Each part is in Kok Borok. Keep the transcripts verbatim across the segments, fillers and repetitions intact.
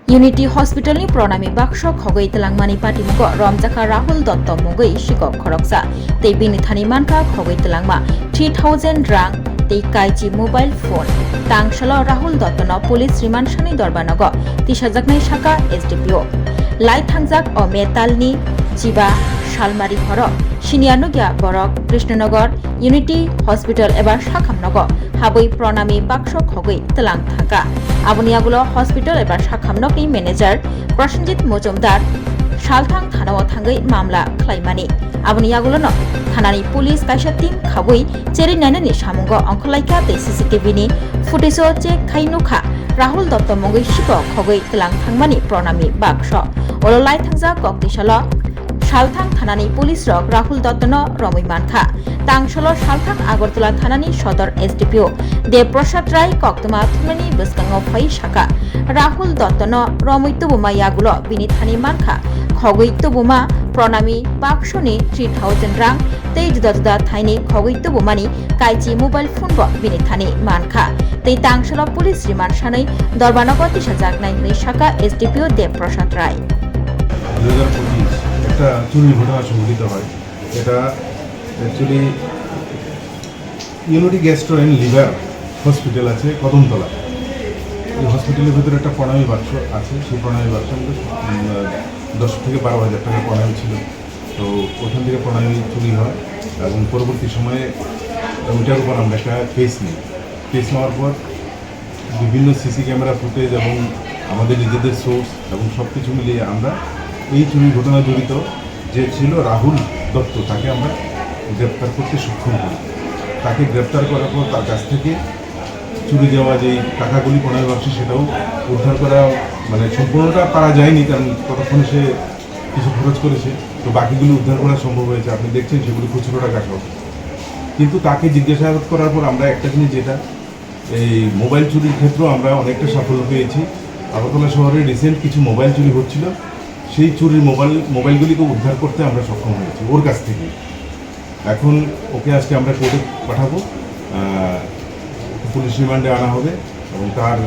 Unity Hospital ni Pranami bakso khogwi twlangmani patimugo romjakha Rahul Dotto mungwi sikok khoroksa tei bini thani mankha khogwi twlangma three thousand rang tei kaichi mobile phone. Tangsalo Rahul Dotto no police remand sani dorbar nogo tisajaknai saka S D P O. Lai thangjak o metal ni chiba salmari horo siniya nukya borok Krishnanagar Unity Hospital eba sakham nogo habwi Pranami bakso khogwi twlang thangkha. Aboni yagulo hospital eba sakham nokni manager Prosenjit Mojumdar salthang thanao thangwi mamla khlaimani. Aboni yagulono thanani police kaisa team khabwi cherwi nainani samungo ongkhorlaikha tei C C T V ni footage o check khai nukha Rahul Dotto mungwi sikok khogwi twlang thangmani Pranami bakso. Olo lai thangjak kok tisalo salthang thanani police rok Rahul Dotto no romwi mankha. Tangsalo salthang Agartala thanani sodor S D P O Dev Prasad Rai koktwma thumnani bwskango phai saka Rahul Dotto no romwi tubuma yagulo bini thani mankha khogwi tubuma Pranami baksoni three thousand rang tei juda juda thaini khogwi tubumani kaichi mobile phone bo bini thani mankha. Tei tangsalo police remand sanwi Dorbanogo tisajaknai hwnwi saka S D P O Dev Prasad Rai. দুই হাজার পঁচিশ একটা চুরির ঘটনা সংঘটিত হয়। এটা actually unity gastro and liver hospital আছে কদমতলা। এই হসপিটালের ভিতরে একটা প্রণামী বাক্স আছে। সেই প্রণামী বাক্সের মধ্যে উম, দশ থেকে বারো হাজার টাকা প্রণামী ছিল। তো ওখান থেকে প্রণামী চুরি হয় এবং পরবর্তী সময়ে ওইটার উপর আমরা একটা কেস নিই। কেস নেওয়ার পর বিভিন্ন সিসি ক্যামেরা ফুটেজ এবং আমাদের নিজেদের সোর্স এবং সব কিছু মিলিয়ে আমরা এই চুরির ঘটনায় জড়িত যে ছিল রাহুল দত্ত, তাকে আমরা গ্রেপ্তার করতে সক্ষম হই। তাকে গ্রেপ্তার করার পর তার কাছ থেকে চুরি যাওয়া যেই টাকাগুলি প্রণয় বাক্সে, সেটাও উদ্ধার করা, মানে, সম্পূর্ণটা পারা যায়নি, কারণ ততক্ষণে সে কিছু খরচ করেছে। তো বাকিগুলি উদ্ধার করা সম্ভব হয়েছে, আপনি দেখছেন সেগুলি খুচরো টাকা সহ। কিন্তু তাকে জিজ্ঞাসাবাদ করার পর আমরা একটা জিনিস, যেটা এই মোবাইল চুরির ক্ষেত্রেও আমরা অনেকটা সাফল্য পেয়েছি। আগরতলা শহরে রিসেন্ট কিছু মোবাইল চুরি হচ্ছিল, সেই চুরির মোবাইল মোবাইলগুলিকে উদ্ধার করতে আমরা সক্ষম হয়েছি ওর কাছ থেকে। এখন ওকে আজকে আমরা কোর্টে পাঠাবো, আহ, পুলিশ রিমান্ডে আনা হবে এবং তার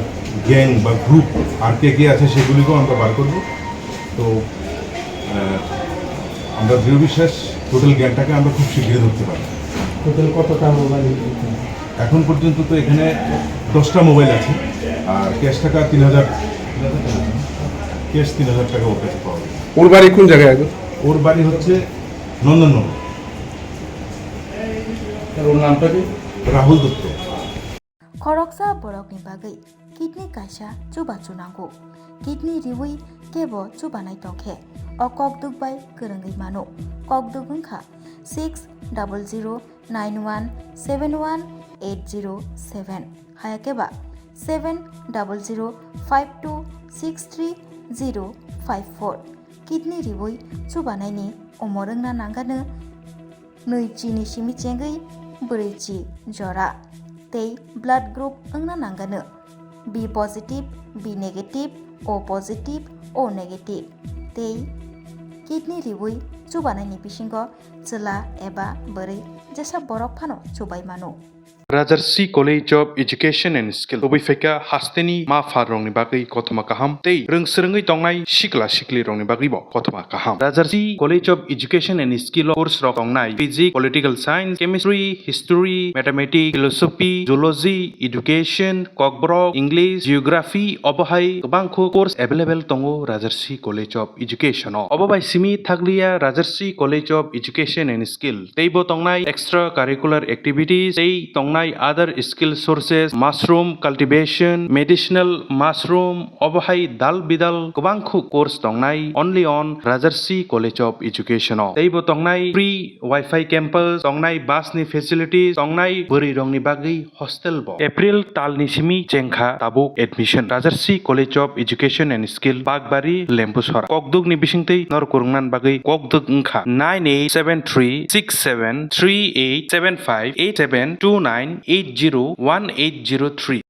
গ্যাং বা গ্রুপ আর কে কে আছে সেগুলিকেও আমরা বার করবো। তো আহ, আমরা দৃঢ় বিশ্বাস টোটাল গ্যাংটাকে আমরা খুব শীঘ্রই ধরতে পারবো। টোটাল কত টাকা মোবাইল? এখন পর্যন্ত তো এখানে দশটা মোবাইল আছে, আর ক্যাশ টাকা তিন হাজার, ক্যাশ তিন হাজার টাকা ওর কাছে পাওয়া গেছে। ওর বাড়ি কোন জায়গায় এখন? ওর বাড়ি হচ্ছে নন্দননগর। তার ওর নামটা কি? রাহুল Dutta. Khoroksa borokni bagwi kidney kaisa chubachu nango. Kidney riwi kebo chubanai tongkhe, o kokduk bai kwrwngwi mano. Kokduk wngkha six double zero nine one seven one eight zero seven, hayakhe ba seven double zero five two six three zero five four. Kidney riwi chubanaini omor wngna nangano nwi chini simi chengwi bwrwi chi jora tei blood group wngna nangano B positive, B negative, O positive, O negative tei kidney riwi chubanaini bisingo chwla eba bwrwi jesa borok phano chubai mano. Rajarsi College of Education and Skill tubui phaikha hasteni ma pharrokni bagwi kothoma kaham tei rwngswrwngwi tongnai sikla siklirokni bagwibo kothoma kaham. Rajarsi College of Education and Skill o course rok tongnai Physics, Political Science, Chemistry, History, Mathematics, Philosophy, Zoology, Education, Kokborok, English, Geography, obo hai kwbangkho course available tongo Rajarsi College of Education o. Obo bai simi thakliya Rajarsi College of Education and Skill teibo tongnai extra curricular activities tei tongnai other skill sources, mushroom cultivation, medicinal mushroom, obo hai dal bidal kwbangkho course tongnai only on Rajarsi College of Education o. Teibo tongnai free wifi campus, tongnai bus ni facilities, tongnai bwrwi rokni bagwi hostel bo. April talni simi chengkha tabuk admission. Rajarsi College of Education and Skill, Bakbari, Lembusora. Kokdukni bisingtwi nor kwrwngna bagwi kokduk wngkha nine eight seven three six seven three eight seven five eight seven two nine eight zero one eight zero three.